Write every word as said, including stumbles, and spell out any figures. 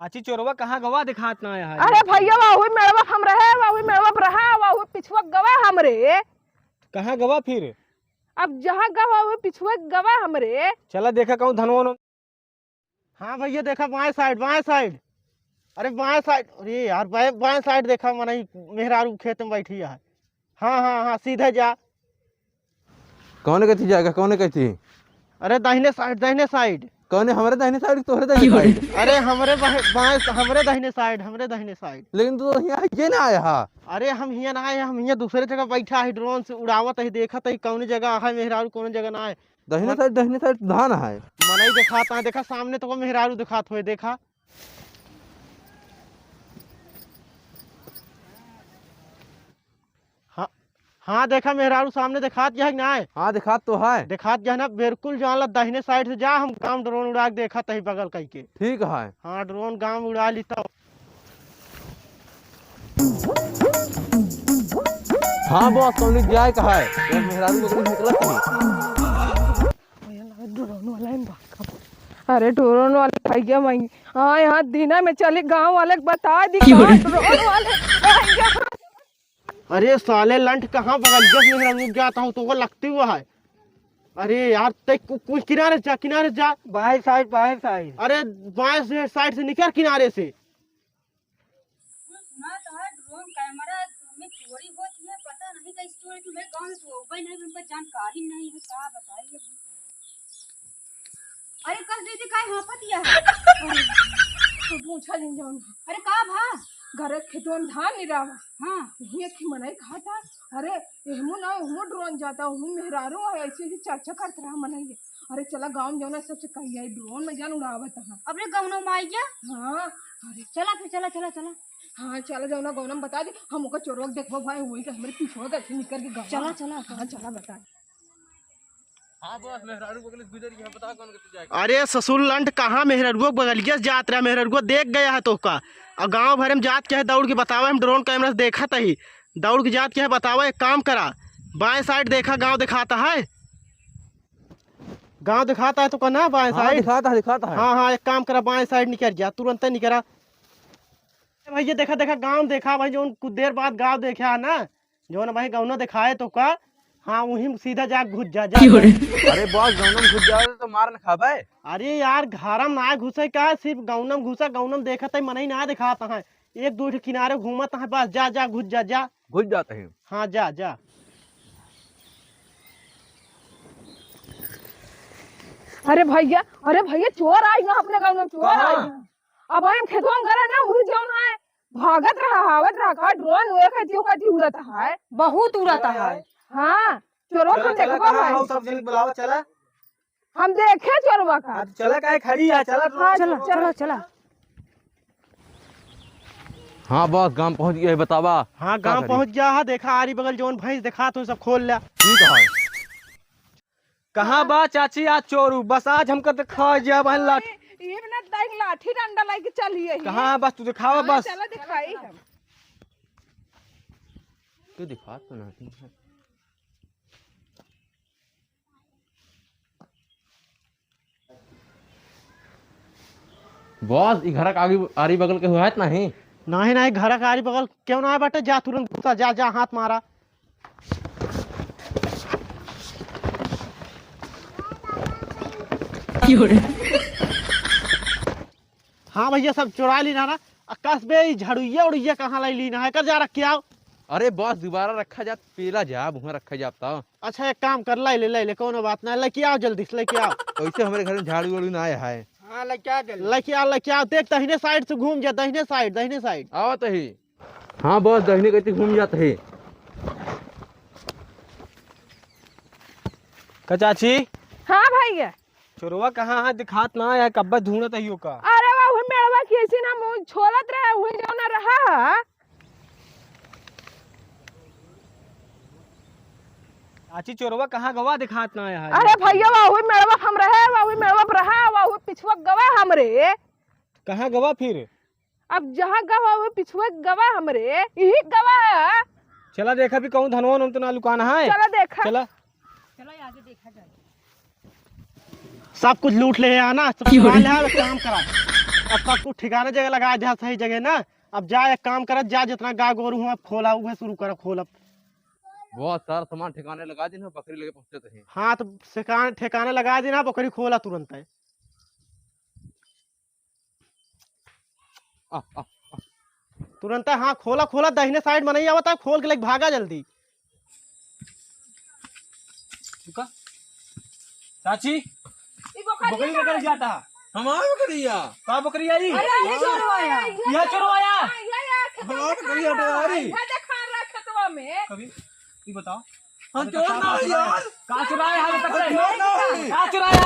आची चोरवा कहाँ गवा, देखात ना आया है। अरे भइया, वहू मेड़वा हम रहे, वहू मेड़वा पर रहा, वहू पिछुआ गवा हमरे। कहाँ गवा फिर? अब जहाँ गवा, वहू पिछुआ गवा हमरे। चला देखा कहूँ धनवा उनवा। हाँ भइया, देखा बाएं side, बाएं side। अरे बाएं side, अरे यार, बाएं, बाएं side देखा, मनई मेहरारू खेत में बैठी है। हाँ, हाँ, हाँ, सीधे जा। कौने कथी जाएगा, कौने कथी? अरे दाहिने side, दाहिने side। कौने, हमरे दाहिने side, तोहरे दाहिने side? अरे हमरे बाहे-, बाएं, हमरे दाहिने side, हमरे दाहिने side। लेकिन तू तो हियाँ ये ना आया हा। अरे हम हियाँ ना आए, हम हियाँ दूसरे जगह बैठा है, drone से उड़ावत है, देखत है कौने जगह है मेहरारू, कौने जगह ना है। दाहिने side, दाहिने side धान है। मनई देखात है, देखा सामने तो मेहरारू देखात होए, देखा। हाँ, हाँ, देखा मेहरारू सामने देखात है कि नाय? हाँ, देखात तो है। देखात है ना, बिल्कुल जान ला, दाहिने side से जा, हम गाँव drone उड़ा के देखत ही बगल कई के। ठीक है। हाँ, drone गाँव उड़ा ली तो। हाँ boss, कौन जाए का है? यार, मेहरारू बगल निकलत ही। भइया, लगा drone वाला है, भाग। अरे drone वाले भइया, मैं हाँ, यहाँ दिना में चली, गाँव वाले के बता दी, क्यों रे? Drone वाले भइया। अरे साले लंठ, कहाँ बगलिया से मेहरारू जाता हूँ, तो वो लगती हुआ है। अरे यार, ते कु-, कुछ किनारे जा, किनारे जा। बाएं side, बाएं side। अरे बाएं से, side से निकल किनारे से। सुना तो है, drone camera में चोरी होती है, पता नहीं कैसे चोरी की, मेरे गाँव में तो उपाय नहीं, उनका जानकारी नहीं है, क्या बताइए। अरे कस दीदी, काहे हाँफत हिया? अरे, तो पूछा जिन जौन। अरे का भा? घरे खेतवन धान निरावा। हाँ। यही एक मनई कहा था, अरे एहमू ना, ओहमू drone जाता, ओहमू मेहरारू है, ऐसे ऐसे चर्चा करत रहा मनई। अरे चला गाँव में जौना सबसे कही आई, drone में जान उड़ावत है। अपने गाँव में आई क्या? हाँ। अरे चला फिर, चला, चला, चला। हाँ चला, जौना गाँव में बता दे, हम ओकर चोरवा के देखबो भाई, वही के हमरे पीछे होगा, ऐसे निकल के गाँव। चला, चला। हाँ चला बता। हाँ boss, मेहरारू बगल से गुजर गया, बता कौन करते जाएगा। अरे ससुर लंठ, कहाँ मेहरारुआ बगलिया से जात रहा, मेहरारुआ देख गया है तोहका। और गाँव भरे में जात क्या है, दौड़ के बतावा, हम drone camera से देखत ही। दौड़ के जात क्या है बतावा, एक काम करा, बाएं side देखा, गाँव दिखाता है, गाँव दिखाता है तोहका ना, बाएं हाँ, side। दिखाता है, दिखाता है। हाँ, हाँ, एक काम करा, बाएं side निकल जा, तुरंते निकरा। भइया देखा, देखा, गाँव देखा भाई, जौन कुछ देर बाद गाँव देखा है ना, जौन भाई गौना देखाए तोहका, हाँ, वहीं सीधा जा घुस जा, जा, क्यों रे? जा। अरे boss, गौना में घुस जावे तो मार न खाबे। अरे यार, घरम ना घुसे का, सिर्फ गौना में घुसा, गौना में देखत है, मनई ना देखात है, एक दो ठे किनारे घूमत है, बस जा, जा, घुस जा, जा। घुस जाते हैं। हाँ, जा, जा। अरे भइया, अरे भइया, चोर आई ना अपने गाँव में, चोर आई ना। अब हम खेतवा में गए ना, उही जौन है, भागत रहा, आवत रहा, का drone वो कथी, वो कथी उड़त है। बहुत उड़त है। हाँ, चोरवा चला, हम चला, देखबो कहाँ भाई। हो, सब जन बुलावा, चला। हम देखे चोरवा का। हाँ, तो चला, काहे खड़ी है, चला, हाँ, चला, चला, चला। हाँ boss, गाँव पहुँच गया है, बतावा। हाँ, का गाँव करी? पहुँच गया है, देखा आरी बगल जौन भैंस देखात हो, सब खोल ल्या। ठीक है। कहाँ बा चाची आज चोरू? बस आज हमका दिखा जा बहन लाठ। ये ना दाई लाठी डंडा लेके चली है। कहाँ बस तू दिखावा हाँ, बस। चला दिखाई हम। तू दिखा तो ना। Boss, ई घरक आगे, आरी बगल के हुआ है त नहीं? नहीं, नहीं, घरक आरी बगल क्यों ना है बाटे? जा तुरंत घुसा, जा, जा, हाथ मारा। क्यों रे? हाँ भैया, सब चुरा ली ना, ना। आ कस बे, ई झड़ुइया उड़ुइया कहाँ लाई ली ना है? कर जा रख के आओ। अरे boss, दोबारा रखा जात, पेला जा, वहाँ रखा जात तो। अच्छा, एक काम कर, लाई ले, लाई ले, कोनो बात ना, लेके आओ जल्दी से, लेके आओ। वैसे हमरे घर में झाड़ू वाड़ू ना आया है। हाँ, लेके आ जल्दी। लेके आ, लेके आ, देख, दहिने side से घूम जा, दहिने side, दहिने side। आवत ही। हाँ boss, दहिने कती घूम जात ही। का चाची? हाँ भैया। चोरवा कहाँ है, दिखात ना है, कब्बे ढूंढत ही ओका। अरे वाह, मेड़वा की ऐसी ना मुँह छोलत रहे, वही जौना रहा। चाची, चोरवा कहाँ गवा, दिखात ना आया है। अरे भैया, वहू मेड़वा हम रहे, वहू मेड़वा पर रहा, वहू पिछुआ गवा हमरे। कहाँ गवा फिर? अब जहाँ गवा, वहू पिछुआ गवा हमरे, यही गवा। चला देखा भी कहूँ धनवा वनवा तो ना लुकाना है। चला देखा। चला। चलो आगे देखा जाए। सब कुछ लूट ले है ना, सब क्यों रे? खा ले है, काम करा। अब सब तू ठिकाने जगह लगा दिया, सही जगह ना। अब जा, एक काम करत जा, जितना गाय गोरू हुआ खोला, उहे शुरू कर, खोल अब। बहुत सारा सामान ठिकाने लगा दी ना, बकरी लेके पहुंचे थे। हाँ, तो ठिकाने, ठिकाने लगा दी ना, बकरी खोला तुरंत है। आ, आ, आ। तुरंत है, हाँ, खोला, खोला, दाहिने साइड में नहीं आवता, खोल के लेके भागा जल्दी। रुका। चाची, ई बकरिया बकरी कहाँ लेकर है? जाता है? हमार बकरिया। का बकरी आई? अरे, ये चोरवाया। ये चोरवाया। हाँ, ये, ये खेतवा हमार में बकरिया खा रहा है। डरारी। ये देखा रहा खेतवा में। कभी, ये बताओ। हम अरे चोर तो ना का है यार। का चुराया है अभी तक ले? हम चोर ना है। का चुराया?